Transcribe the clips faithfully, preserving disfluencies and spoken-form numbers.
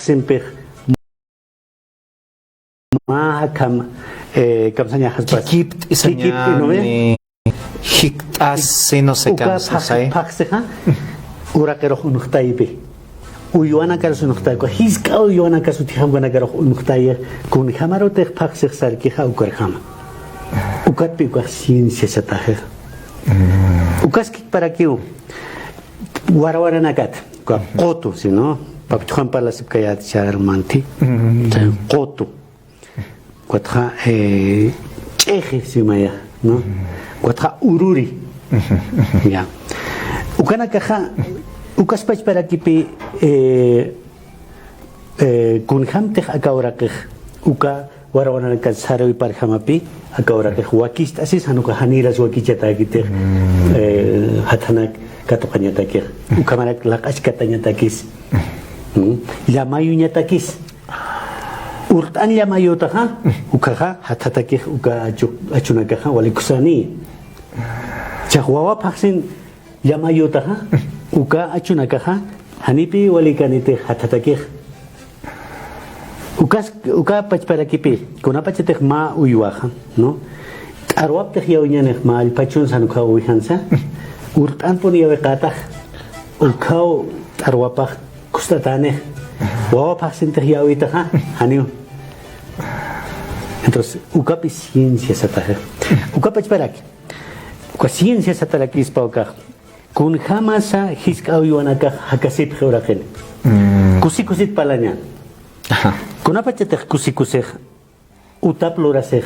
Simpix mä jakham, eh, kamsañaxaspas. Kikipt'i sañäni, kikipt'i, ¿no ve? Jikt'asi, no sé, uka kamsasay. Phaxsi-, phaxsixa, uraqirux uñjtaypi. Uywanakarus uñjtay, uka jisk'a uywanakas utjixam ukanakarux uñjtay, kunjämarutix phaxsix sarkixa ukarjama. Ukatpi ukax ciencia sataxi. Mm. Ukas kikparakiw, wara waranakat, uka qutu, sino, papituxam parlasipkayät charmanti, mm, qutu. Ukatxa, eh, ch'ixi simaya, ¿no? Ukatxa ururi. Ya. Ukanakaxa, ukas pachparakipi, eh, eh, kunjämtix aka uraqix, uka wara waranakat sarwiparjamapi, aka uraqix wakicht'asis, jan uka janiras wakichatäkitix, eh, jathanak katuqañatakix. Ukhamarak laq'askatañatakis. Mm. Llamayuñatakis. Urt'an llamayutaxa, ukaxa, jathatakix, uka achu-, achunakaxa, walikusani. Chax wawa phaxsin llamayutaxa, uka achunakaxa, janipi walikanitix jathatakix. Ukas, uka pachparakipi, kunapachatix mä uywaxa, ¿no? T'arwaptix yawiñanix mä allpachunsa, uka uwijansa, urt'anpun yawiqatax, ukaw t'arwapax kust'atänix, wawa phaxsintix yawitaxa, janiw. Entonces, ukapi ciencia sataxa. Uka pachparaki. Uka ciencia satarakispa ukax. Kunjämasa jisk'a uywanakax jakasipxi uraqin. Mm. Kusi kusit parlañän. Ajá. Kunapachatix kusi kusix, utap lurasix,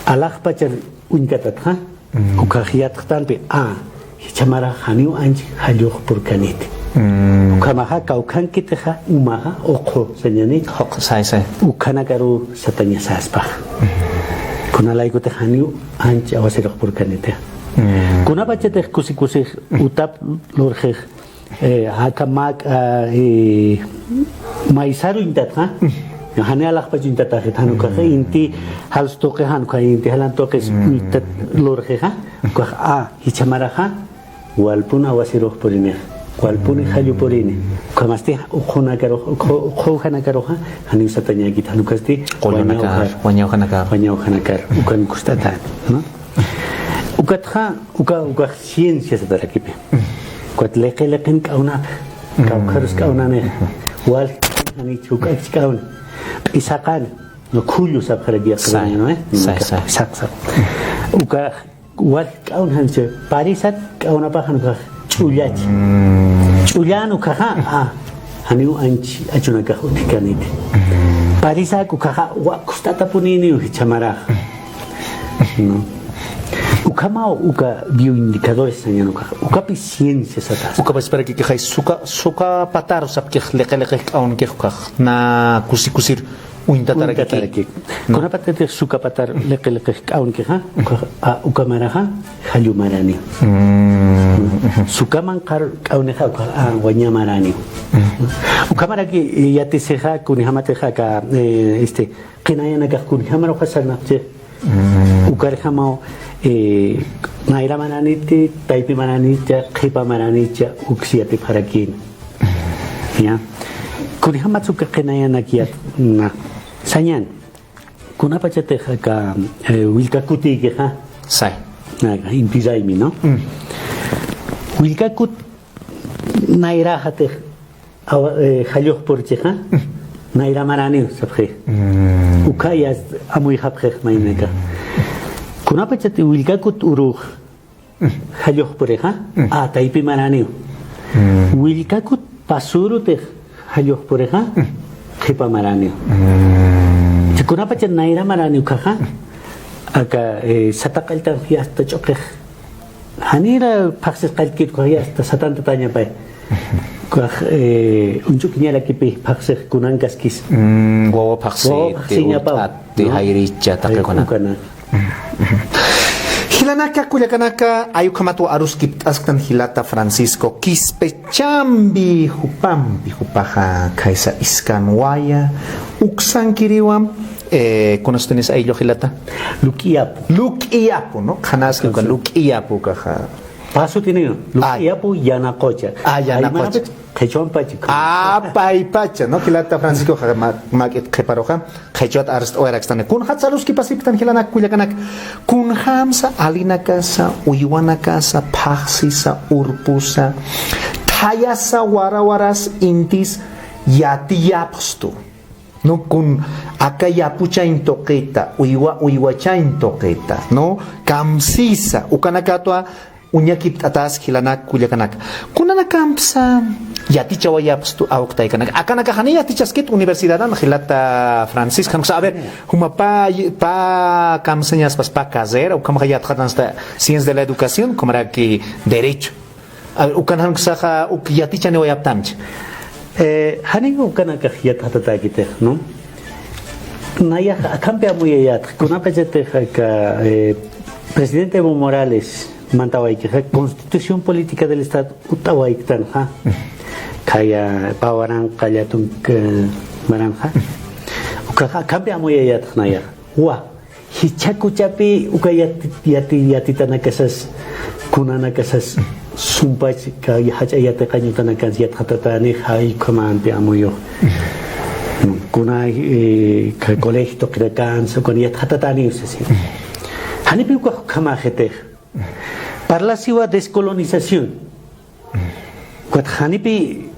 alaxpachar uñkatatxa, mm, ukax yatxtanpi, a, jichha marax janiw anch jallux purkaniti. Mm. Ukhamaxa kawkhankitixa umaxa, uqhu, sañäni. Uqhu, say, say. Ukhanakaru satañasaspax. Mm. Kunalaykutix janiw anch awasirux purkaniti. Mm. Kunapachatix kusi kusix, utap lurxix, eh, aka mä, eh, maysaru uñtatxa, jani alaxpach uñtataxit, jan ukaxa inti, jals tuqi, jan ukax inti, jalan tuqis uñtat lurxixa, ukax, a, jichha maraxa, walpun awasirux purini, walpuni jallu purini. Ukhamasti uqhunakarux, uqhu-, uqhujanakaruxa, janiw satañäkit, jan ukasti, qullunakar, wañawjar, wañawjanakar, wañawjanakar, ukan kust'atän, ¿no? Ukatxa, uka, ukax ciencia satarakipi. Ukat liqi liqin k'awnap, kawkharus k'awnanix, wal jani chuk'akch k'awn, p'isaqan, no, khullu sapxaraki yaqapaña, ¿no? Saq, saq. Ukax wal k'awn jancha, parisat k'awnapax jan ukax ch'ullach. Ch'ullan ukaxa, a, janiw anch achunakax utjkaniti. Parisak ukaxa, wa kust'atapuniniw jichha marax. ¿No? Ukhamaw uka bioindicadores sañän ukaxa. Ukapi ciencia satas. Uka pachparakikixay suka, suka patar sapkix liqi liqix k'awnkix ukax. Na kusi kusir uñtatarakiki. Uñtatarakiki. No. Kunapachatix suka patar liqi liqix k'awnkixa, ukax, a, uka maraxa, jallu marani. Mm. Suka manqhar k'awnixa, ukax, a, waña marani. Mm. Ukhamaraki, eh, yatisixa, kunjämatixa aka, eh, este, qinayanakax kunjämaruxa sarnaqchi. Mm. Ukarjamaw, eh, nayra maraniti, taypi maranicha, qhipa maranicha, uks yatipxarakïn. Ya. Kunjämats uka qinayanak yat-, na, sañän. Kunapachatix aka, eh, willka kutïkixa. Say. Aka, inti raymi, ¿no? Mm. Willka kut nayraxatix awa-, eh, jallux purchixa, mm, nayra maraniw sapxi. Mm. Ukha ya amuyxapxix maynaka. Mm. Kunapachatix willka kut urux, jallux purixa, mm, a, taypi maraniw. Mm. Willka kut pasurutix jallux purixa, mm, qhipa maraniw. Mm. Kunapachatix nayra maraniw ukhaxa, aka, eh, sata qalltan yasta ch'uqix. Janira phaxsis qalltkit ukhax yasta satantatañapay. Ukhax, eh, uñch'ukiñarakipi phaxsix kunankaskis. Mm, wawa phaxsi, wawa phaxsiñapaw, ¿no? Jayricha, taqi ukana. Jilanaka, kullakanaka, ay ukhamatwa aruskipt'asktan jilata Francisco Quispe Chambi, jupampi, jupaxa khaysa iskan waya uksankiriwa, eh, kunasutinis ayllu jilata? Luk'iyapu. Luk'iyapu, ¿no? Qhanaski uka luk'iyapu ukaxa. Pasutiniw, ay, lup'iyapu yanaqucha. Ah, yanaqucha. Qhichwampach. Ah, paypacha, ¿no? Jilata Francisco, ja, ma, mak'it qhiparuxa, qhichwat arst'awayrakstani. Kunjat saluskipasiptan jilanak kullakanak. Kunjamsa alinakasa, uywanakasa, phaxsisa, urpusa, thayasa, warawaras, intis, yatiyapxstu. ¿No? Kun aka yapuchañ tuqita, uywa, uywachañ tuqita, ¿no? Kamsisa, ukanakatwa uñakipt'atas jilanak kullakanak. Kunanakampsa yatichawayapxstu awktaykanak. Akanakax jani yatichaskit universidadan jilata Francisco, jan uksa, a ver, juma pä, pä kamsañaspas pä carrera, ukhamaxa yatxatansta ciencias de la educación, ukhamaraki derecho. A ver, ukan jan uksaxa, uk yatichaniwayapxtamchi. Eh, janiw ukanakax yatxatatäkitix, ¿no? Nayax akhampi amuyayätx, kunapachatix aka, eh, presidente Evo Morales mantawaykixa, Constitución Política del Estado utt'awayktanxa, khaya pä waranqa llätunk, eh, maranxa. Ukax akhampi amuyayätx nayax. Wa, jichhakuchapï uka yati, yati, yatitanakasas, kunanakasas, sumpach, ka, jach'a yatiqañ utanakansa yatxatatäni, jay ukhamampi amuyux. Kuna, eh, ka, colegio tuqinakansa, ukan yatxatatäniw sasi. Janipï ukax ukhamäxitix. Parlasiwa descolonización. Ukat janipï,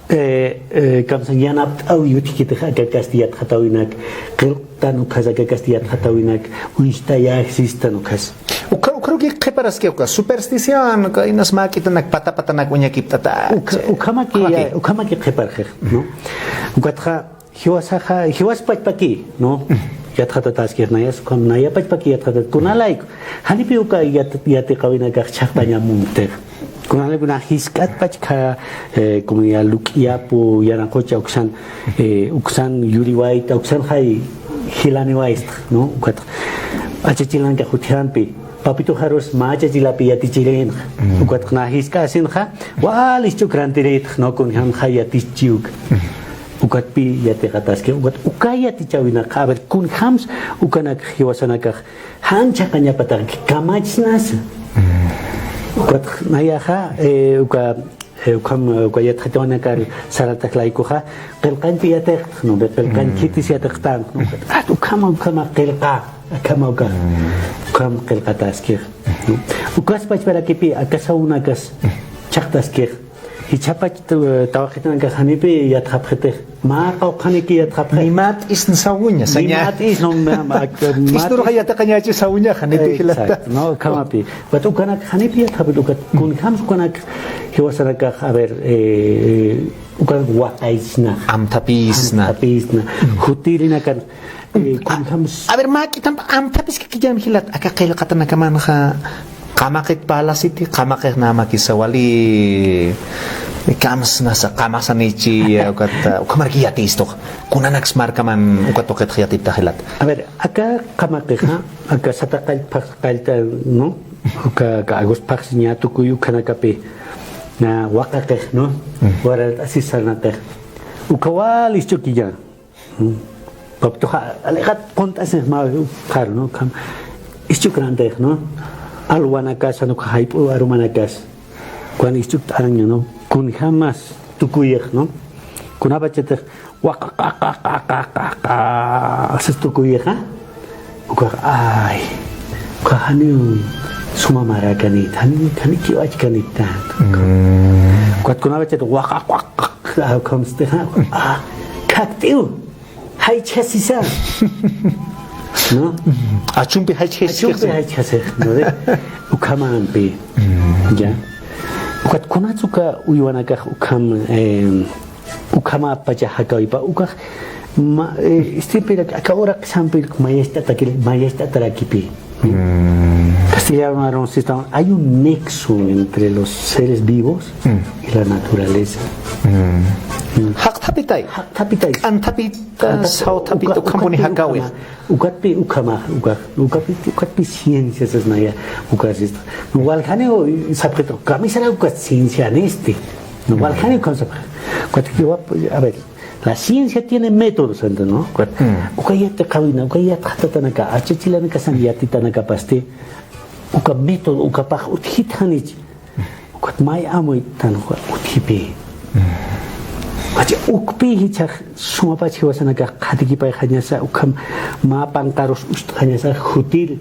eh, eh, kamsa yanapt'awi utjkitix aka kasti yatxatäwinak, qillqtan ukhas aka kasti yatxatäwinak, uñstayäksistan ukhas. Ukha, ukharuki qhiparaski uka, superstición, uka inas mäk'itanak, pata patanak uñakipt'ata. Ukha, ukhamaki, ukhamaki, ya, ukhamaki qhiparxix, ¿no? Ukatxa, jiwasaxa, jiwas pachpaki, ¿no? Yatxatataskix nayas, ukham naya pachpaki yatxatat, kunalayku. Janipï uka yat, yatiqäwinakax chhaqtañ amuntix. Kunalayku na jisk'atpach kha, eh, comunidad luk'iyapu, yanaqucha uksan, eh, uksan yuriwayta, uksan jay jilaniwaysta, ¿no? Ukat achachilanakax utjampi. Papito Jarus mä achachilapi yatichirinxa. Mm. Ukat na jisk'asinxa, wali isch'uk rantirïtx, ¿no? Kunjam jay yatichiw. Mm. Ukatpï yatiqataski, ukat uka yatichäwinakxa, a ver, kunjams ukanak jiwasanakax, jan chhaqañapataki kamachsnasa. Mm. Ukat nayaxa, eh, uka Eh, ukham, eh, uka yatxatäwinakar saratax laykuxa, qillqañpi yatiqtx, ¿no? Qillqañ khitis yatiqtänx, ¿no? Ah, ukhama, ukhama qillqa, akhama uka. Ukham qillqataskix, ¿no? Ukas pachparakipï, aka sawunakas chhaqtaskix. Jichhapach tu, tawaqitanakax janipï yatxapxitix. Mä qawqhaniki yatxapxi. Ni mat'is ni sawuña, saña. Ni mat'is, no, ma, ma, mat'is. Isturuxa yatiqañachi sawuñaxa, ni tijilata. Exacto, no, ukhamapï. Ukat ukanak janipï yatxapxit, ukat kunjams ukanak jiwasanakax, a ver, eh, ukanak waqaysna. Amthapïsna. Amthapïsna. Jutirinakan, eh, kunjams. A ver, mäk'itamp amthapiskakillam jilat, aka qillqatanakamanxa, qamaqit parlasiti, qamaqix namakisa wali kamsnasa, qamasanichi, ukat, ukhamaraki yatistux. Kunanaks markaman uka tuqitx yatipta jilat. A ver, aka qamaqixa, aka sata qallpa, qallta, ¿no? Uka, aka agosto phaxsiña tukuy ukhanakapi, na waqaqix, ¿no? Mm. Warat'asis sarnaqix. Uka wali isch'ukilla. Papituxa, aliqat qunt'asix mä qar, ¿no? Ukham, isch'uk rantix, ¿no? Alwanakas, jan ukha jayp'u arumanakas. Ukan isch'uk t'añu, ¿no? Kunjamas tukuyix, ¿no? Kunapachatix, waqaqaqaqaqaqaqa, asas tukuyixa. Ukax, ay, ukax janiw suma marakanit, jani, jani kiwachkanit tanto. Mm. Ukat kunapachat waqaq, waqaq, ah, ukham stixa, ah, khakt'iw, jaychhasisa. ¿No? Achumpi jaychhasix. Achumpi jaychhasix, ¿no? Ukhamampi. Mm. Ya. Ukat kunats uka uywanakax ukham, em, Ukhamapacha jakawipa, ukax ma, eh, istipirak, aka uraqsampi mayacht'atakil, mayacht'atarakipï. Mm. Castellano arunsis, hay un nexo entre los seres vivos, mm, y la naturaleza. Mm. Mm. Jaqthapitay. Jaqthapitay. K'anthapita, k'anthapita, sawthapita, uka, ukhampuni ukat jakawi. Ukhama, ukatpï ukhama, uka, ukatpï, ukatpï ciencia sasnaya, uka sista. Waljaniw sapxit, kamisara uka ciencia nisti. Waljaniw ukham sapxi. Ukat, a ver, la ciencia tiene métodos, ¿no? Ukat, mm, uka yatiqawina, uka yatxatatanaka, achachilanakasan yatitanakapasti, Uka método, ukapax utjit janich. Ukat may amuytan utjipi. Achi ukpi jichhax sumapach jiwasanakax qhatikipayxañasa, ukham mä panqarus ust'xañasa jutir,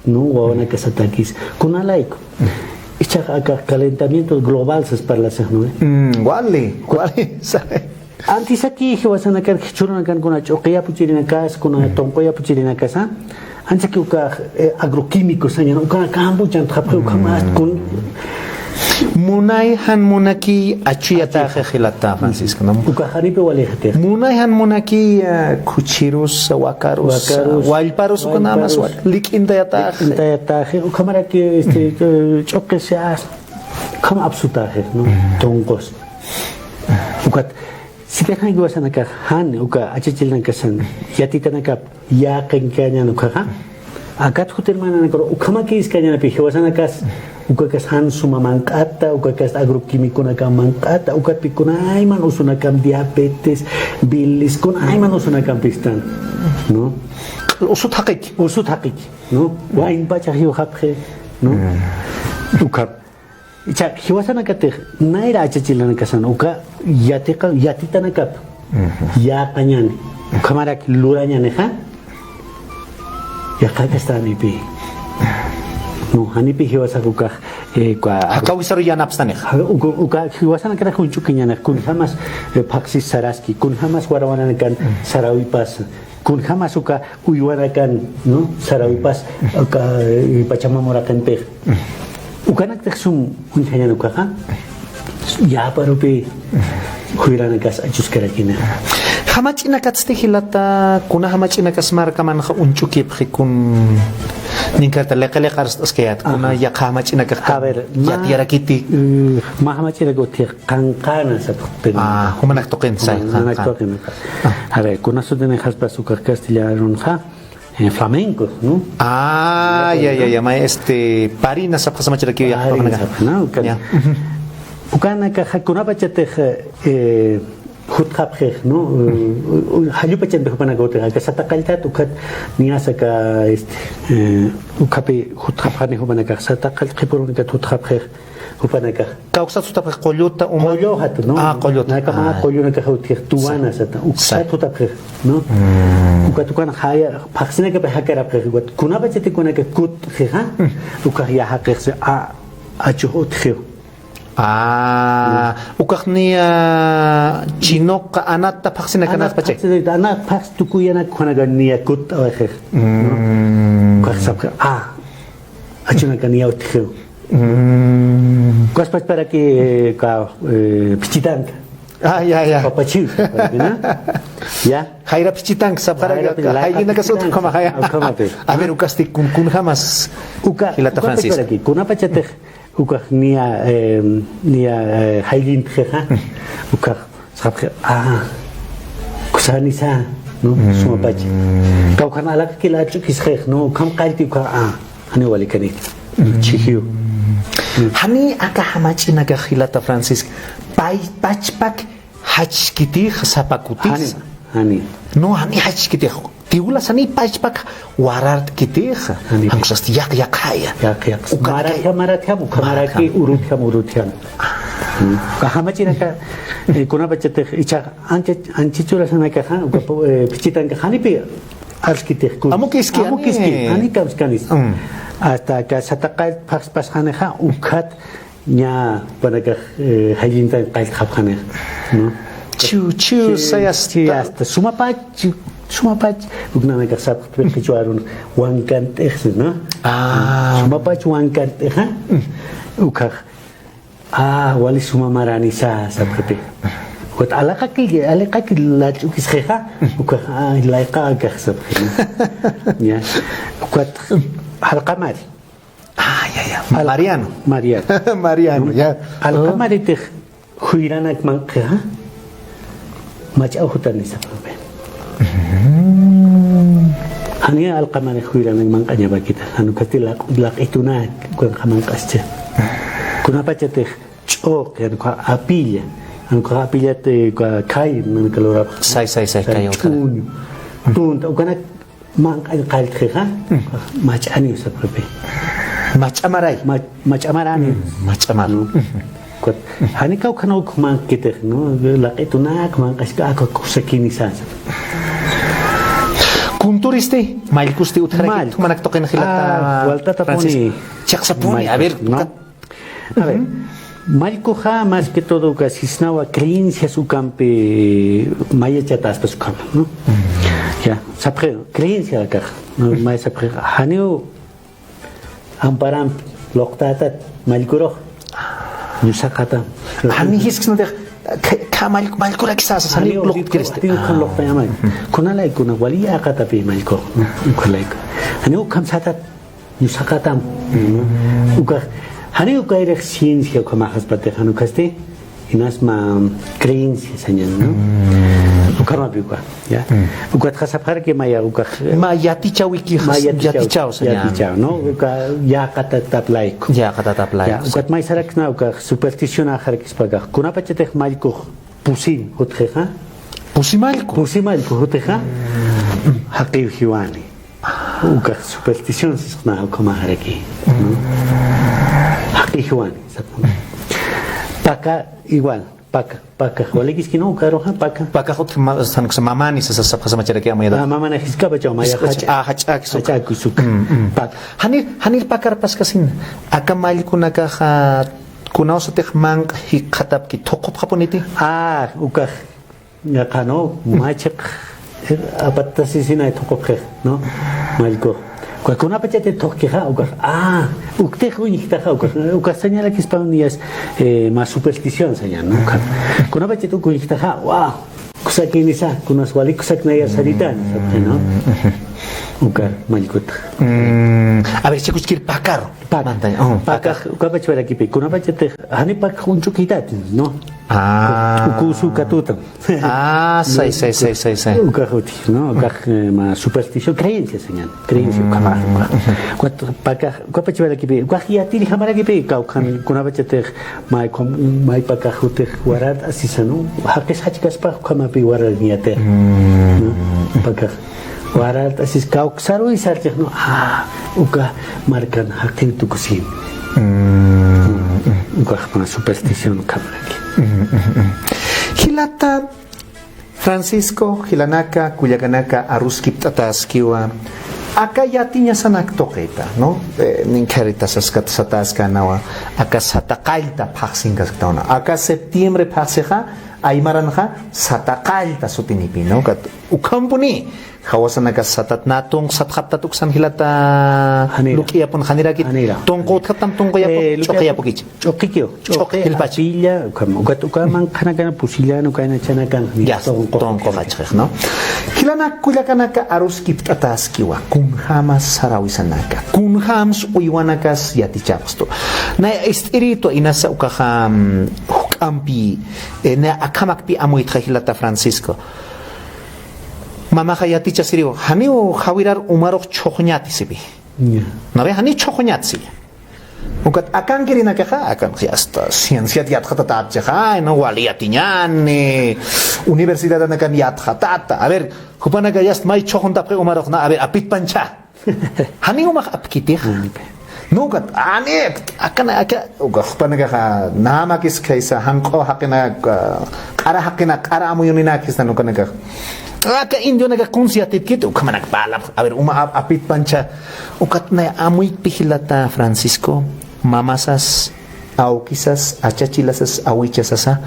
¿no? Wawanakasatakis. Kunalayku. Jichhax aka calentamiento global sas parlasax, ¿no? Mm, wali, wali, sabe. Antisaki jiwasanakar jichhürunakan kuna ch'uqiyapuchirinakas, kuna tunquyapuchirinakasa, antisaki uka, eh, agroquímicos sañan, uka campo chantxapxi, uka más kun. Munay jan munaki achuyataxa jilata Francisco, ¿no? Uka janipi walixatix. Munay jan munaki, eh, khuchirus, wakarus, wakarus, wallparus, uka nada más wallparus. Lik'intayataxa. Lik'intayataxa, ukhamaraki, este, eh, ch'uqisas, ukham apsutaxa, ¿no? Tunqus. Ukat, sipixan jiwasanakax jan uka achachirinakasan yatitanakap yäqinkañan ukhaxa. Akat jutirmananakar ukhamakïskañanapï jiwasanakas, ukakas jan suma manq'ata, ukakas agroquímiconakam manq'ata, ukatpï kunayman usunakam diabetes, bilis, kunayman usunakampïstan, ¿no? Usut jaqiki. Usut jaqiki, ¿no? Wayn pachax jiwxapxi, ¿no? Ukham. Icha, jiwasanakatix, nayra achachirinakasan, uka yatiqa, yatitanakap, yäqañani, ukhamarak lurañanixa, yaqhakastanipi. No, janipi jiwasax ukax, eh, uka, jakawisaru yanapstanixa. Ja, uka, uka jiwasanakatix uñch'ukiñanix, kunjamas, eh, phaxsis saraski, kunjamas warawananakan sarawipasa. Kunjamas uka uywanakan, ¿no? Sarawipas, uka, eh, Pachamama uraqinpix. Ukanaktix sum uñjañan ukaxa, yäparupi juyranakas achuskarakina. Jamach'inakatsti jilata, kuna jamach'inakas markamanxa uñch'ukipxi kun, ninkarta liqi liqi arst'askayät, kuna yaqha jamach'inakax, a ver, yatiyarakiti. Eh, mä jamach'inak utji qanqana sapxi. Ah, jumanak tuqin, say, jumanak tuqin. A ver, kuna sutinixaspas ukax castellanunxa, eh, flamencos, ¿no? Ah, ya, ya, ya, ma, este, parina sapxi, samachirakiw, ya, parina sapxi, ¿no? Ukan. Ya. Ukanakaxa kunapachatix, eh, jutxapxix, ¿no? Eh, jallupachanpix jupanakax utji, aka Sataqalltat ukat niyasa aka, este, eh, ukhapi jutxapxani jupanakax, Sataqalltat qhipürunakax jutxapxix. Jupanakax. Kawksat jutapxix qulluta, uma. Qullu jatun, ¿no? Ah, qulluta. Naka mä qullunakax utjix tuwana sata. Uksat jutapxix, ¿no? Ukat ukan jaya, phaxsinakapi jakarapxix, ukat kunapachati kunaka kutxixa, ukax yaqhaqixsi, a, achux utjiw. Ah, ukax niya chinoqa anatta phaxsinakanas pachay. Anat phaxsi tukuyanak kunaka niya kut awixix, ¿no? Ukax sapxix, a, achunaka niya utjiw. Ukax pachparaki, eh, ka, eh, phichitanka. Ah, ya, ya. Papachiw, ¿no? Ya. Jayra phichitanka sapxara, jayra, jayllinakas utji ukhama jaya. Ukhamapi. A ver, ukasti kun, kunjamas. Uka, jilata Francisco. Kunapachatix, ukax niya, eh, niya, eh, jayllintxixa. Ukax sapxi, ah, kusanisa, ¿no? Sumapach. Kawkhan alaqaki lach'ukisxix, ¿no? Ukham qallti uka, ah, janiw walikaniti. Chhijiw. Jani aka jamach'inakax jilata Francisco, pay, pachpak jachkitix, sapakutix. Jani, jani. No, jani jachkitix. Tiwlasani pachpak warart'kitix. Jani. Ankusasti yaq, yaqhaya. Yaq, yaq. Uka maratjam, maratjam, uka maraki, urutjam, urutjam. Uka jamach'inaka, eh, kunapachatix icha ancha, ancha churasanakaxa, uka, eh, phichitanka janipi arskitix kun. Amukiski, amukiski, ani. Ani kamskanis. Hasta aka Sataqalltat phaxspasxanixa, ukat ña jupanakax, eh, jayllintan qalltxapxanixa, ¿no? Chiw, chiw, sayasta. Sumapach, sumapach, uk nanakax sapxtpi qichwa arun wankant'ix, ¿no? Ah. Sumapach wankant'ixa, ukhax. Ah, wali suma maranisa sapxipi. Ukat alaqaki, alaqaki lach'ukisxixa, ukax, ah, layqa akax sapxi, ¿no? Ya. Ukat alqamari. Ah, ya, ya. Al-, Mariano. Mariano. Mariano, ya. Alqamaritix juyranak manq'ixa, mach'aw jutani sapxi. Jani alqamari juyranak manq'añapakita. Jan ukasti laq-, laq'itunak, ukanxa manq'ascha. Kunapachatix ch'uq, jan ukxa apilla. Jan ukxa apillat, eh, ukxa khay, nanaka lurapxi. Say, say, say, khay, khay, ch'uñu. Tunta, ukanak manq'añ qalltxixa, mach'aniw sapxipi. Mach'amaray. Ma-, mach'amarani. Mm, mach'amar. ¿No? Ukat, jani kawkhan uk manqkitix, ¿no? Laq'itunak manq'aska, aka kusakini sasa. Kunturisti, mallkusti utjaraki, Mallku. Jumanak tuqin jilata Ah, waltatapuni. Francis. Chiqsapuni, a ver, ¿no? Ukat. A ver, mallkuxa más que todo uka sisnawa creencias ukampi mayachataspas ukhama, ¿no? Ya, sapxi, creencia akax, ¿no? May sapxi, janiw amparampi luqtatat mallkurux, ñusaqatam. Jani jisksnatix, kha, kha mall-, mallkurakisasa, jani Janiw luqtkiristi. Janiw khan luqtayamay. Kunalaykuna wali yäqatapi mallkurux, kunalaykuna. Janiw ukham satat, ñusaqatam. Ukax, jani ukayrix ciencia ukhamaxaspatix, jan ukhasti, inasma creencia sañan, ¿no? Ukhamapi uka, ¿ya? Ukatxa sapxaraki maya ukax, Ma yatichawikix, ma yatichaw, yatichaw sañan. Yatichaw, ¿no? Uka yäqatataplayku. Yäqatataplayku. Ya, ukat maysaraksna ukax superstición axarakispa akax. Kunapachatix mallkux pusim jutxixa. Pusimallku. Pusimallku jutxixa. Jaqiw jiwani. Ukax superstición sisqna ukhamaxaraki. Jaqiw jiwani. Paka igual. Paka, paka. Walikiski, ¿no? Ukaruxa, paka. Paka jut ma-, san-, sa-, mamani, sa-, sa-, sapxasamacharaki amuyada. Ah, mamani, jiskapachaw, maya, Jiskapacha-, jacha. Ah, jacha, jacha, kusuka. Mm, mm. Paka. Janir, janir pakarpaskasin. Aka mallkunakaxa, kunawsatix manq jikxatapki, thuqupxapuniti. Ah, ukax. Ñaqanu, machiq, apattasisina thuqupxix, ¿no? Mallkux. Uka kunapachati thuqkixa, ukax, ah, uktix uñjtaxa, ukax, ukax sañarakispan niyas, eh, mä superstición sañan, ¿no? Uka. Kunapachati uk uñjtaxa, wow, kusakinisa, kunas wali kusaknayar saritan, sapxi, ¿no? Uka, mallkutax. Mm, a ver, chikuskir pakaru. Pak-, Mantaña, oh, pakax, pakax. Ukapachwarakipi, kunapachati, jani pakax uñch'ukitati, ¿no? Ah. Uku usu katutam. Ah, say, say, say, say, say. Ukax utji, ¿no? Ukax, eh, mä superstición, creencia, sañan. Creencia, ukhamax, ukax. Ukat pakax, ukapachaw warakipi, ukax yatirijamarakipi, kawkhan kunapachatix, may com-, may pakax utix warart'asisa, ¿no? Jaqis jachkaspax, ukhamapi warariñatix. ¿No? Pakax. Warart'asis kawksaruy sartix, ¿no? Ah, uka markan jaqiw tukusin. Ukax mä superstición ukhamaraki. Jilata Francisco, jilanaka, kullakanaka, aruskipt'ataskiwa. Aka yatiñasanak tuqita, ¿no? Eh, ninkharita saskat sataskanawa. Aka sata qallta phaxsinkasktawana. Aka septiembre phaxsixa, aymaranxa, sata qallta sutinipi, ¿no? Kat-, ukhampuni. Jawasanaka satat na tunq satxaptat uksan jilata Janira. Luk'iyapun janirakit. Janira. Tunqu utjaptam tunquyapun, Eh, luk'iya-, ch'uqiyapukich. Ch'uqikiw. Ch'uqi, Ch'uqi, jilpacha. Apilla, ukham, ukat uka manqhanakan, pusillan, ukaynachanakan, Ya, tunqu. Tunqu jachxix, ¿no? Jilanak kullakanaka aruskipt'ataskiwa, kunjämas sarawisanaka, kunjämsa uywanakas yatichapxstu. Nay ist'iritu inasa ukaxa, mm, juk'ampi, eh, nay akhamakpi amuytxa jilata Francisco. Mamaxa yatichasiriw, janiw jawirar umarux chhuxñati sipi. Ya. Nawi janiw chhuxñatsi. Ukat akankirinakaxa, akan hasta cienciat yatxatatäpchixa, ay, no, wali yatiñäni, universidadanakan yatxatata. A ver, jupanaka yast may chhuxuntapxi umaruxna, a ver, apitpancha. Janiw umax apkitix. Janiw. Nukat, ani, akana, aka, uka, jupanakaxa, namakis khaysa, janq'u jaqina, ah, q'ara jaqina, q'ara amuyuninak jistan ukanakax. Aka indionaka kuns yatitkit, ukhamanak palap, a ver, uma ap-, apitpancha, ukat nay amuytpi jilata Francisco, mamasas, awkisas, achachilasas, awichasasa,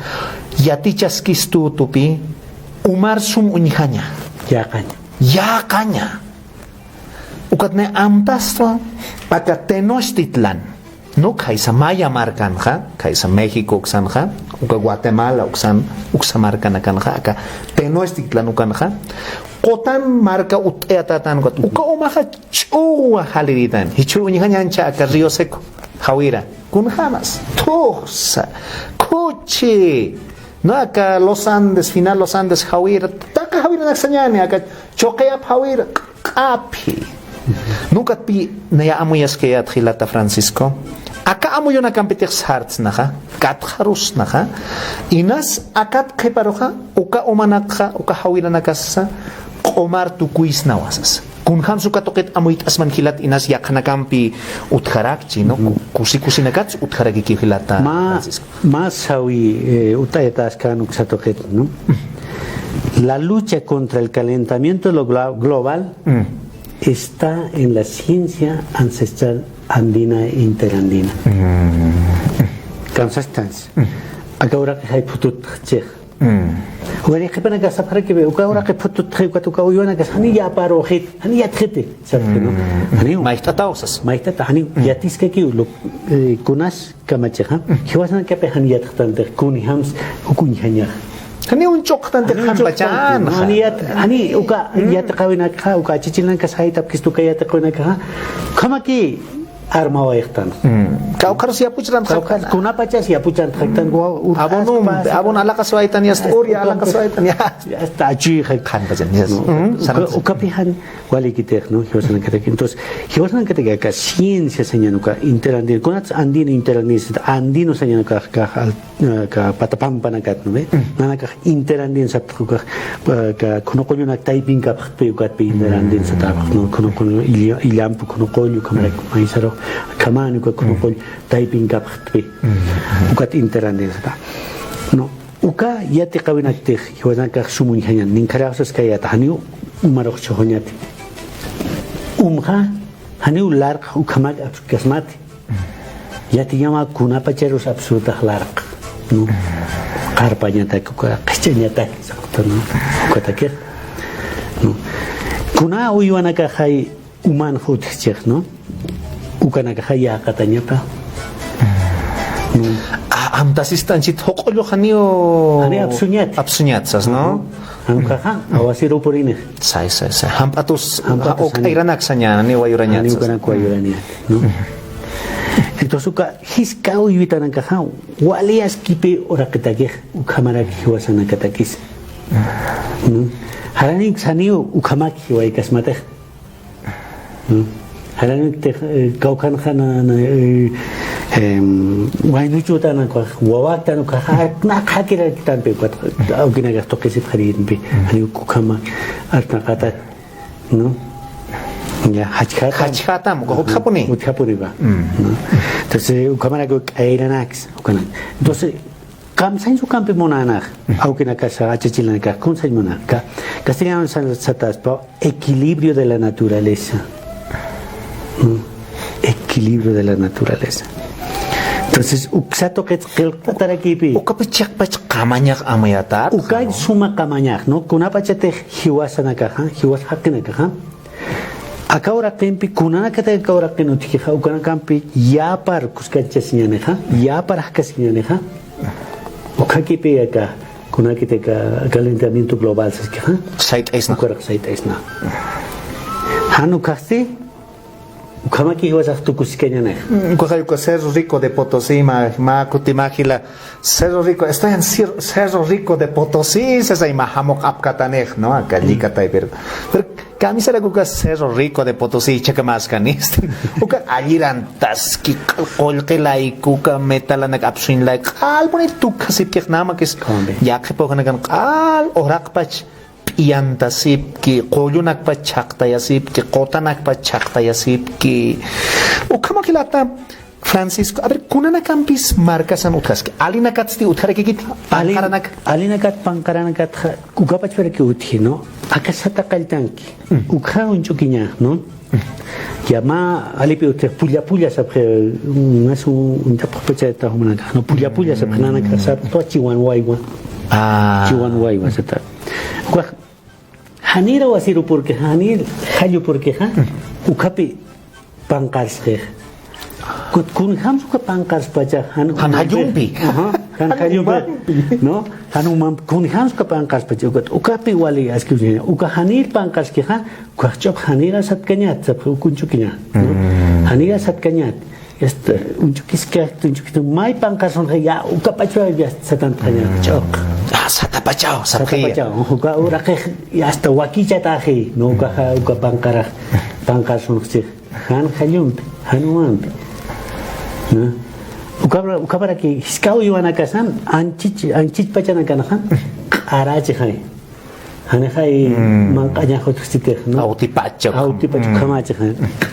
yatichaskistutupi, umar sum uñjaña. Yäqaña. Yäqaña. Ukat nay amtastwa aka Tenochtitlan, ¿no? Khaysa maya markanxa, khaysa México uksanxa, uka Guatemala uksan, uksa markanakanxa, aka Tenochtitlan ukanxa, qutan marka utt'ayatätan ukat, uka umaxa ch'uwa jaliritan, jichhür uñjañancha aka Río Seco, jawira, kunjämas, thuqsa, khuchi, ¿no? Aka Los Andes, final Los Andes, jawira, taqi jawiranak sañäni, aka Chuqiyap jawira, q'aphi. Nukatpï naya amuyaskayät jilata Francisco. Aka amuyunakampitix sartsnaxa, katxarusnaxa. Inas akat qhiparuxa, uka umanakxa, uka jawiranakasa, q'umar tukuysnawa sasa. Kunjams uka tuqit amuyt'asman jilat inas yaqhanakampi utjarakchi, ¿no? Ku-, kusi kusinakats utjarakikiw jilata, Francisco. Mä sawi, eh, ut'ayatäskän uksa tuqit, ¿no? La lucha contra el calentamiento lo glo-, global está en la ciencia ancestral andina e interandina. Kamsastans. Aka uraqi jay phutut chix. Wali qhipanaka sapxarakipi, uka uraqi phutut, ukat uka uywanakas jani yaparuxit, jani yatxiti, sapxi, ¿no? Jani mayjt'ataw sas. Mayjt'ata, jani yatiskakiw, eh, kunas kamachixa, jiwasanakapi jani yatxtantix, kunjams uk uñjañax. Jani uñch'uqtantix, jani uñch'uqtantix, qhanpachan, ¿no? Jani yat-, jani uka yatiqawinakxa, uka achachilanaka saytapkistu uka yatiqawinakaxa, ukhamaki armawayxtan. Kawkharus yapuchran. Kawkhar kunapachas yapuchan jaktan, wa-, urqaspas. Abon, abon alaqaswaytan, yasta, uri alaqaswaytan, ya. Yasta, achi jak-, qhanpachan, yes. No, uka, ukapi jan walikitix, ¿no? Jiwasanakataki. Entonces, jiwasanakataki aka ciencia sañan uka interandino, kunats andino interandino, andino sañan uka, uka, al-, uka pata pampanakat, ¿no ve? Nanakax interandino sapxi ukax, uka khunuqullunak taypinkapxtpi, ukatpi interandino satapax, ¿no? Khunuqullu, illa-, illampu khunuqullu, ukhamaraki maysaru, ukhamani uka khunuqullu taypinkapxtpi. Ukat interandino sata. No. Uka yatiqawinaktix, jiwasanakax sum uñjañan, ninkharaxsas kayata, janiw umarux chhuxuñati. Umxa, janiw larq ukhamak apsukasmati. Yatiñama kunapacharus apsutax larq, ¿no? Qarpañatak uka, qhich'añatak, ¿no? Ukatakix, ¿no? Kuna uywanakaxay uman jutxchix, ¿no? Ukanakaxa yäqatañapa. ¿No? A-, amtasistanchit juq'ullu janiw. Jani apsuñat. Apsuñat sas, ¿no? Jan ukaxa, awasiru purinix. Say, say, say. Jamp'atus, jamp'atus jani. Uk'ayranak saña, jani wayurañat sas. Jani ukanak wayurañat, ¿no? Entonces, uka jisk'a uywitanakaxa, wali askipi uraqitakix, ukhamarak jiwasanakatakis. ¿No? Jaranik saniw, ukhamak jiwaykasmatix. ¿No? Jaranik tix, eh, kawkhanxa na, na, eh, em, waynuchutanax, wawaktanakax, arknak jakirarkitanpi, ukat, awkinakax tuqisipxariyinpi, jani ukhama, arknaqatat, ¿no? Ya, jachjatam. Jachjatam, uka utjapuni. Utjapuniwa. ¿No? Entonces, ukhamarak k'ayranaks, ukanak. Entonces, Kamsañs ukampi munänax, awkinakasa, achachilanakax, kunsañ munä. Ka-, castellano sa-, sataspa, equilibrio de la naturaleza. ¿No? Equilibrio de la naturaleza. Entonces, uksa tuqit qillqt'atarakipi. Ukapi chiqpach qamañax amuyatar, uka suma qamañax, ¿no? Kunapachatix jiwasanakaxa, jiwas jaqinakaxa. Aka uraqimpi, kunanakat aka uraqin utjixa, ukanakampi yäpar kuskachasiñänixa, yäpar jakasiñänixa, ukhakipi aka, kunakit aka calentamiento global saskixa. Sayt'aysna. Ukarux sayt'aysna. Jan ukhasti, ukhamaki jiwasax tukuskañänixa. Mm, ukaxa, uka Cerro Rico de Potosí, mä, mä kuti mä jila, Cerro Rico, estoy en Cer-, Cerro Rico de Potosí, sasay mä jamuq apkatanix, ¿no? Aka llikatay, pero, pero kamisaraku uka Cerro Rico de Potosí jichhakamäskani. Uka allirantaski, qullqi layku, uka metalanak apsuñ layku, q'alpuni tukhasipkix, nada más que es, hombre, yaqhip awkanakan q'al uraqpach p'iyantasipki, qullunakpach chhaqtayasipki, qutanakpach chhaqtayasipki. Ukhamak jilata, Francisco, a ver, kunanakampis markasan utjaski. Alinakatsti utjarakikiti, alin-, panqaranak. Alinakat, panqaranakatxa, ukapachparakiw utji, ¿no? Aka sata qalltanki. Mm. Ukxa uñch'ukiña, ¿no? Mm. Ya mä alipi utji, pulla pulla sapxi, mm, mas un, uñt'apxpachata jumanakax, ¿no? Pulla pulla sapxi, mm, nanakax sapxi, chiwan waywa. Ah. Chiwan waywa sata. Ukax, Janïr awasiru purkixa, janïr jallu purkixa, ukhapi panqarskix. Kut-, kunjams uka panqarspacha, jan, jan jallumpi. Ajá, jan jallumpi, ¿no? Jan umampi, kunjams uka panqarspacha, ukat, ukapi wali askiwsiña. Uka janïr panqarskixa, ukax ch'uq janïr asatkañat, sapxi uk uñch'ukiña, ¿no? Mm. Janïr asatkañat. Este, uñch'ukiskix, uñch'ukis, may panqarsunxa, ya, ukapachwa, ya, satantxaña, ch'uq. Ah, satapachaw, sapxiya. Satapachaw, uka uraqix, ya, hasta wakichataxi, ¿no? Ukaxa, uka panqarax, panqarsunxchix. Jan jallumpi, jan umampi. ¿No? Ukapara, ukaparaki, jisk'a uywanakasan, anchich, anchich pachanakanxa, q'arachixay. Janixay manq'añax utjsitix, ¿no? Awtipacha. Awtipacha, ukhamacha,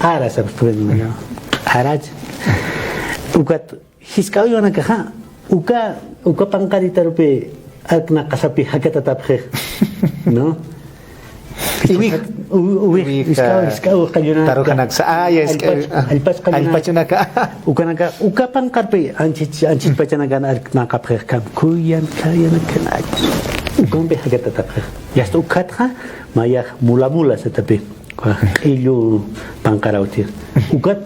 q'ara sapxi, ¿no? Q'aracha. Ukat jisk'a uywanakaxa, uka, uka panqaritarupi arknaqasapi jakatatapxix, ¿no? Iwij. U-, uwij, iwij, jisk'a, ah, jisk'a uwij qalluna. Tarujanaksa, ah, ya, es que, allpach, ah, allpach qalluna. Allpachunaka. Ukanaka, uka panqarpi anchich, anchich pachanakan arknaqapxix, kamkhuyan, khayanakanak. Ukampi jakatatapxix. Yasta ukatxa, mayax mula mula satapi. Q'illu panqarawti. Ukat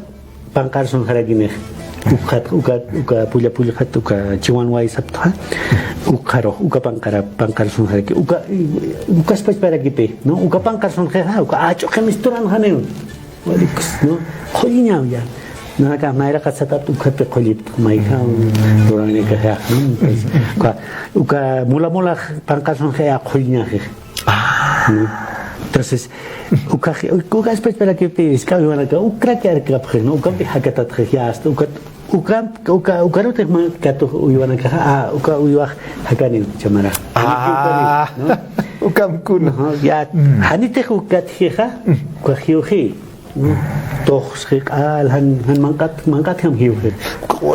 panqar sunxarakinix. Ukat, ukat, uka pulla pullxat, uka chiwan waysaptxa. Ukxarux, uka panqara, panqar sunxaraki. Uka, uka pachparakipi, ¿no? Uka panqar sunxixa, uka ach'uqi misturan janiw. Walikus, ¿no? Qulliñaw ya. Nanaka nayraqat satat ukatpi qullipta, mayjaw, ruranikax ya, ¿no? Uka, uka mula mula panqar sunxixa qulliñaxix. Ah. ¿No? Entonces, ukax, ukax pachparakipi, jisk'a uywanaka, ukraki arkapxix, ¿no? Ukampi jakatatxix, ya, hasta ukat, uka, uka, ukarutix mä katux uywanakaxa, ah, uka uywax jakaniw, chamara. Ah. ¿No? Ukamkuna. Ajá, ya, janitix ukatjixa, ukax jiwji. Tuxsxi q'al, jan, jan manq'at, manq'atjam jiwji.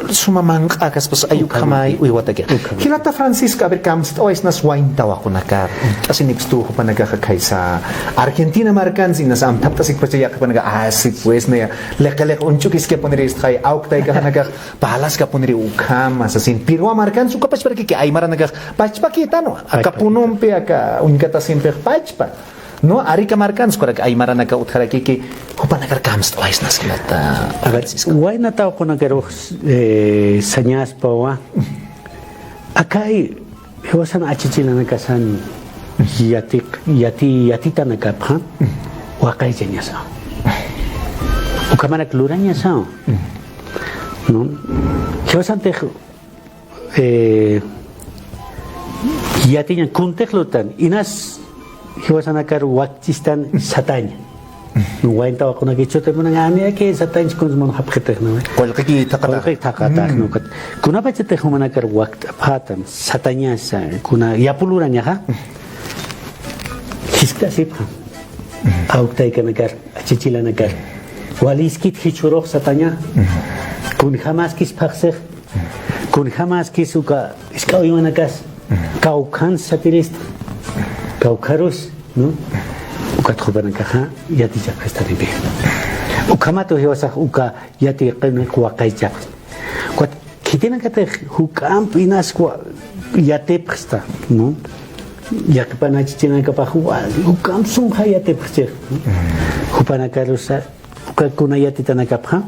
Suma manq'akaspas ay ukhamay uywatakix. Ukham. Jilata Francisco, a ver, kamst'awaysnas wayn tawaqunakar. Uñt'asinipstu jupanakaxa khaysa Argentina markansi, inas amthapt'asipkpacha yaqhipanakax, ah, sí, pues, naya, liqi liqi uñch'ukiskapuniri istxay, awktaykaxanakax parlaskapuniri ukhama, sasin, Pirwa markansi, uka pachparakiki, aymaranakax pachpakïtanwa, aka punumpi, aka uñkatasimpix pachpa. No, Arica markansi, ukarak aymaranaka utjarakiki, jupanakar kamst'awaysnas jilata. A ver, Francisco. Wayna tawaqunakaru, eh, sañaspawa. Akay, jiwasan achachilanakasan yatiq, yati, yatitanakapxa, waqaychañasaw. Ukhamarak lurañasaw. No? Jiwasantix eh, yatiñan kuntix lutan, inas jiwasanakar wakchistan sataña. Wayn tawaqunaki chutamunan, ani aki satañch kuns munxapxitix, ¿no? Qullqiki thaqatax. Qullqiki thaqatax, ¿no? Kunapachatix jumanakar wakt'apxätam, satañasa, kuna yapu lurañaxa, jiskt'asipxam. Awktaykanakar, achachilanakar. Waliskit jichhürux sataña. Kunjamaskis phaxsix. Kunjamaskis uka jisk'a uywanakas kawkhan satirista, kawkharus, ¿no? Ukat jupanakaxa yatichapxistanipï. Ukhamat jiwasax uka yatiqinix waqaychapxi. Ukat khitinakatix juk'amp inas yatipxsta, ¿no? Yaqhipan achachilanakapax juk'amp sumxa yatipxchix. Jupanakarusa uka kuna yatitanakapxa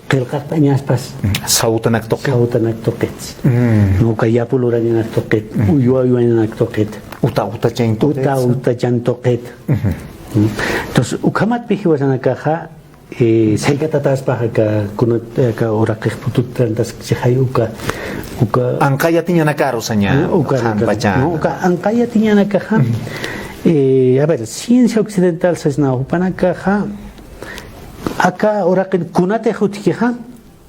qillqaqt'añaspas. Sawtanak tuqi. Sawtanak tuqit. Mm. Uka yapu lurañanak tuqit, mm, uywa uywañanak tuqit. Uta utachañ tuqit. Uta utachan tuqit. Ujú. Mm. Entonces, ukhamatpï jiwasanakaxa, eh, saykatataspa aka kuna, aka uraqix putut trantaskchixay uka, uka. Anqa yatiñanakaru saña, ah, uka, qhanpachan. No, uka anqa yatiñanakaxa, ujú, eh, a ver, ciencia occidental sasna jupanakaxa, aka uraqin kunatix utjkixa,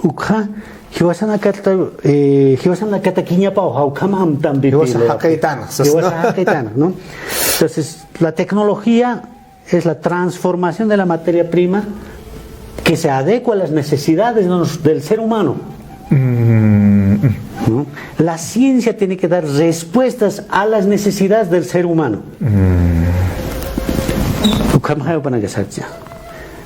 ukxa, jiwasanakata, eh, jiwasanakatakiñapaw, jawkham amtampi. Jiwasan jaqïtanx, sas, jiwasan, ¿no? Jaqïtanx, ¿no? Entonces, la tecnología es la transformación de la materia prima que se adecua a las necesidades de nos-, del ser humano. Mm. ¿No? La ciencia tiene que dar respuestas a las necesidades del ser humano. Mm. Ukhamxay jupanakax sarcha.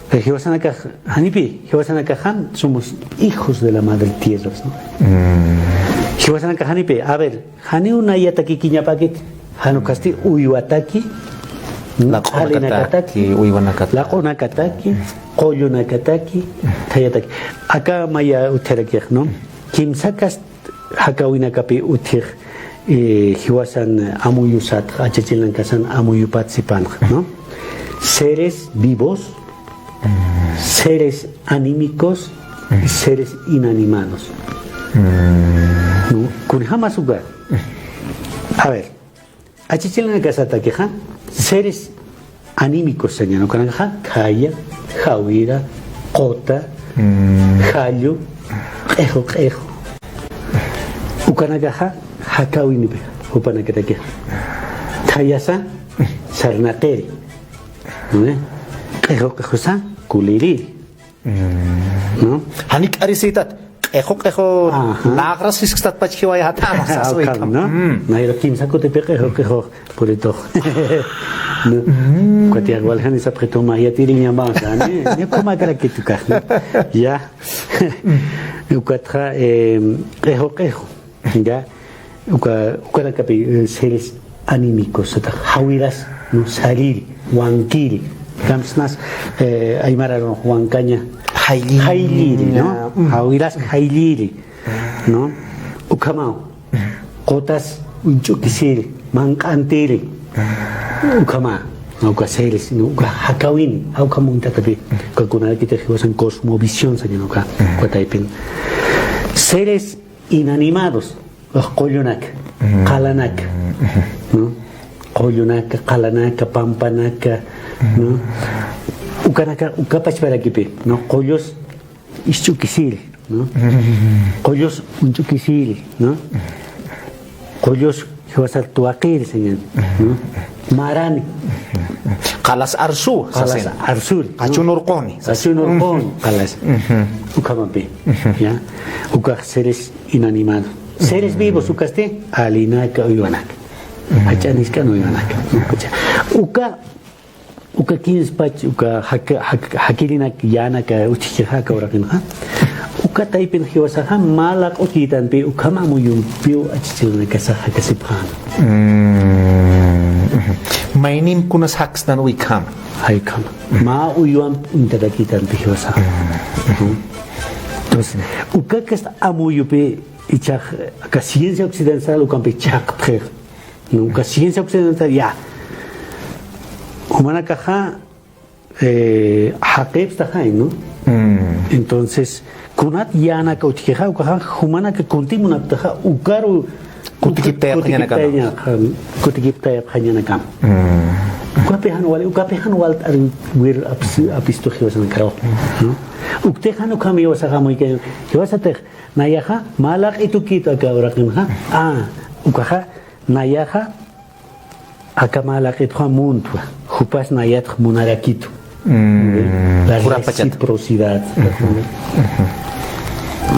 Pero jiwasanakax, janipï, jiwasanakax jan somos hijos de la madre tierra, ¿no? Mm. Jiwasanakax janipï, a ver, janiw nayatakikiñapäkit, jan ukasti uywataki, laq'unakataki, q'alinakataki, uywanakataki, laq'unakataki, qullunakataki, thayataki. Aka maya utjarakix, ¿no? Kimsakas jakäwinakapi utjix, eh, jiwasan amuyusatx, achachilanakasan amuyupat sipanx, ¿no? Seres vivos, seres anímicos y seres inanimados. Mm. ¿No? Kunjamas uka. A ver, achachilanakasatakixa, seres anímicos sañäni, ukanakaxa, khaya, jawira, quta, mm, jallu, q'ixu, q'ixu. Ukanakaxa, jakäwinipï, jupanakatakixa. Khayasa, sarnaqiri, ¿no? Q'ixu q'ixusa kuliriri, ¿no? Janik arisitat, q'ixu q'ixu. Ajá. Laqras jisktat pachkiwaya jatama, sas. Awkam, ¿no? Nayra kimsa kutipi q'ixu q'ixu puritox. ¿No? Katiaq waljan isapxituma yatiriñama, o sea, ni, ni kumakarakitukaj, ¿no? Ya. Ukatxa, eh, q'ixu q'ixu. Ya, uka, ukanakapi, eh, seres anímicos, satax jawiras, ¿no? Sariri, wankiri. Kamsnas, eh, aymararux wankaña. Jaylliri. Jaylliri, ¿no? Mm. Jawiras jaylliri, ¿no? Ukhamaw. Qutas uñch'ukisiri, manq'antiri. Ukhama, ¿no? Uka seres, ¿no? Uka jakawini, awkham uñtatapi. Uka kunanakitix jiwasan cosmovisión sañan uka, uka taypin. Seres inanimados, uj qullunaka, qalanaka, ¿no? Qullunaka, qalanaka, pampanaka, ¿no? Ukanaka, uka pachparakipi, ¿no? Qullus isch'ukisiri, ¿no? Qullus uñch'ukisiri, ¿no? Qullus jiwasar tuwaqiri sañan, ¿no? Marani. Qalas arsu, qalas sasin. Arsuri, ¿no? Qachun urquni, sasin. Qachun urquni, qalas. Ukhamapi, ¿ya? Ukax seres inanimados. Seres vivos, ukasti, alinaka, uywanaka. Jach'a nisk'an uywanaka. Uka, uka kinspach, uka jaka-, jaka-, jakirinak, yänaka, utjkixa aka uraqinxa. Uka taypin jiwasaxa, mä laq'u tiytanpi, ukham amuyumpiw achichirinakasax jakasipxäna. Mm, ujú. Maynim kunas jaksnan ukham. Jaykham. Mä uywamp uñtatakitanpi jiwasaxa. Entonces, uka kasta amuyupi ichax, aka ciencia occidental ukampi chhaqtxix. ¿No? Uka ciencia occidental, ya. Jumanakaxa, eh, jaqipstaxay, ¿no? Mm. Entonces, kunat yänaka utjkixa, ukaxa, jumanaka kunti munaptaxa, ukaru kutikiptayapxañanakam. Kutikiptayapxañanakam. Mm. Ukapi jan wali, ukapi jan walt'arwir apis-, apistu jiwasanakaru, ¿no? Uktix jan ukham jiwasaxa amuykañan. Jiwasatix, nayaxa, mä laq'itukit aka uraqinxa. Ah, ukaxa, nayaxa, aka mä laq'itxa muntwa, jupas nayatx munarakitu. Mm. La reciprocidad. Ujú. Ujú.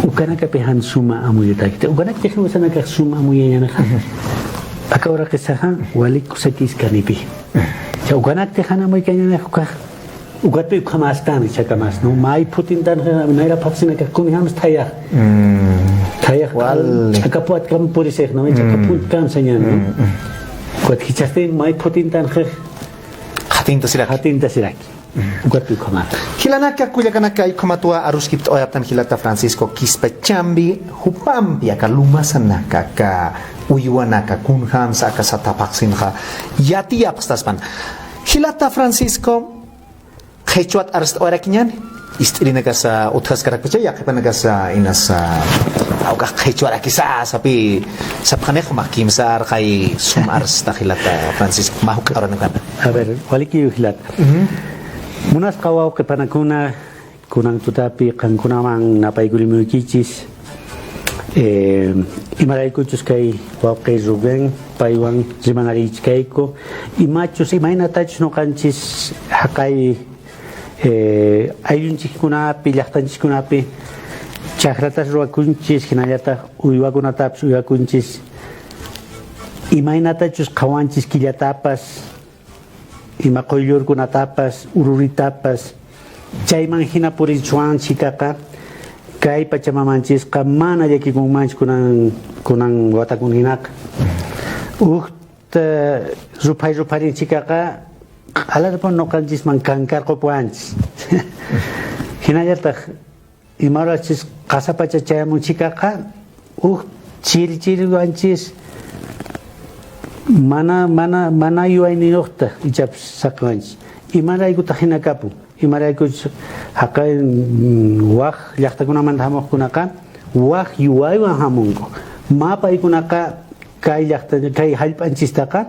Ukanakapi jan suma amuyutakiti. Ukanaktix jiwasanakax suma amuyañänixa. Ujú. Aka uraqisaxa, wali kusakis kanipi. Ukanakti jan amuykañänixa ukax. Ukatpi ukhamästan, ichhakamas, ¿no? May phutintanxa, nayra phaxsinakax kunjams thayax. Mm. Thayax, wali. Ch'aka phutkam purisix, ¿no? Ch'aka phutkam sañan, ¿no? Mm, mm. Ukat jichhasti may phutintanxix. Jatintasirak. Jatintasirak. Mm. Ukatpi ukhamätan. Jilanaka, kullakanaka, ukhamatwa aruskipt'awayapxtan jilata Francisco Quispa Chambi, jupampi aka lumasanaka, aka uywanaka, kunjamsa aka sata phaxsinxa yatiyapxstaspan. Jilata Francisco, qhichwat arst'awayarakiñäni. Ist'irinakasa utjaskarakpacha, yaqhipanakasa inasa, awkax qhichwarakisa, sapxi, sapxanix mä kimsa arxay sum arsta jilata Francisco, mä juk'a uranakana. A ver, walikiw jilata. Ujú. Munasqa wawqi panakuna, kunan tutapi qankunaman napaykurimuykichis, eh, imaraykuchus kay wawqi Rubén paywan rimanarichkayku, imachus, imaynatachus nuqanchis jaqay, eh, ayllunchikkunapi, llaqtanchiskunapi chakratas ruwakunchis, jinallatax uywakunatapis uywakunchis, imaynatachus qhawanchis killatapas, ima quyllurkunatapas, ururitapas, chayman jina purichwan chhikaqa, kay pachamamanchisqa mana llakikunmanchu kunan, kunan watakun jinaqa. Uj, eh, ruphay rupharin chhikaqa, q'alarpun nuqanchisman kankarqupuwanchis. Jinallatax, imarachus qasapacha chayamun chhikaqa, uj chiri chiriwanchis, mana, mana, mana yuwayniyuqta ichapis saqiwanchis. Imaraykutaq jinakapun, imaraykuchus jaqay, mm, waj llaqtakunamanta jamuqkunaqa, waj yuwaywan jamunku. Mä paykunaqa kay llaqta, kay jallp'anchistaqa,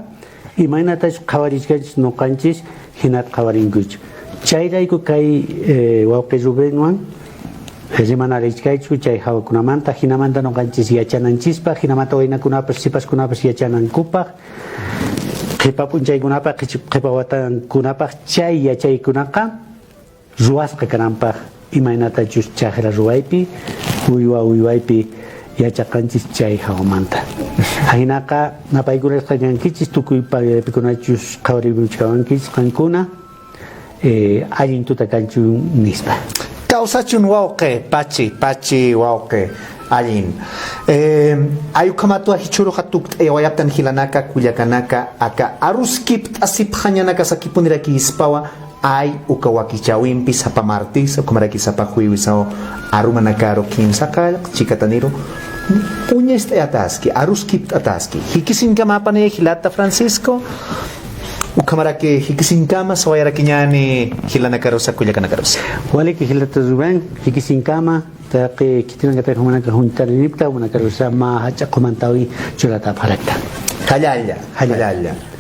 imaynatachus qhawarichkanchis nuqanchis jinat qhawarinkuchu. Chayrayku kay, eh, wawqi Rubenwan, eh, rimanarichkaychu chay jawakunamanta, jinamanta nuqanchis yachananchispaq, jinamanta waynakunapas, sipaskunapas yachanankupaq, qhipa p'unchaykunapax, qhichi-, qhipa watankunapax chay yachaykunaqa ruwasqa kanampaq imaynatachus chakra ruwaypi, uywa uywaypi yachaqanchis chay jawamanta. Ajinaqa napaykurisqa kankichis tukuy paypikunachus qhawarimuchkawankichis qankuna, eh, allin tuta kanchu, nispa. Kawsachun wawqi, pachi, pachi wawqi, allin. Eh, ay ukhamatwa jichhüruxa tukt'ayawayaptan jilanaka, kullakanaka, aka aruskipt'asipxañanaka sakipunirakiyspawa, ay uka wakichäwimpi sapa martes, ukhamaraki sapa juevesaw arumanakaru kimsa qallq chikataniru uñast'ayataski, aruskipt'ataski. Jikisinkamapanï jilata Francisco, ukhamaraki jikisinkama sawayarakiñäni jilanakarusa, kullakanakarusa. Waliki jilata Rubén, jikisinkama, taqi khitinankataki jumanaka junt'arinipkta, jumanakarusa mä jach'a qhumantäwi churatäpxarakta. Jallalla, jallalla. Jallalla.